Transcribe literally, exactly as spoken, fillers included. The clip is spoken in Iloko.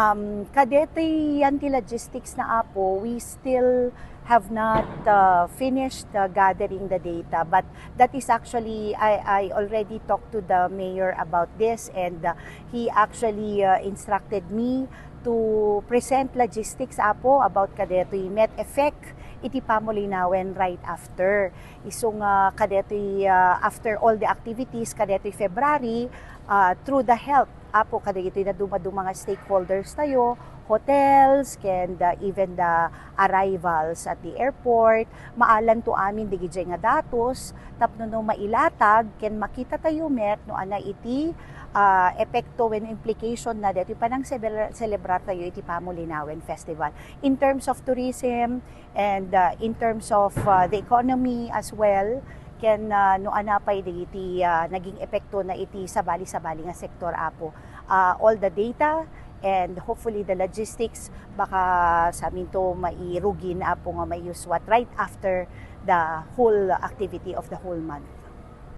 Um, kadetoy yan ti logistics na, Apo, we still have not uh, finished uh, gathering the data, but that is actually, I, I already talked to the mayor about this, and uh, he actually uh, instructed me to present logistics, Apo, about kadetoy met effect iti pamulinawen right after. Isu nga kadetoy uh, after all the activities kadetoy February, uh, through the health, Apo, kadagitoy nadumaduma nga stakeholders tayo, hotels, ken the, even the arrivals at the airport, maalanto amin dagiti nga datos tapno no mailatag ken makita tayo met no ania iti ah, epekto wenno implication na detoy panang sebel-, celebrar tayo iti Pamulinawen Festival in terms of tourism and uh, in terms of uh, the economy as well, ken uh, no ania pay dagiti uh, naging epekto na iti sabali-sabali nga sektor, Apo. Uh, all the data, and hopefully the logistics, baka sa aminto mairugin, Apo, nga maiuswat right after the whole activity of the whole month.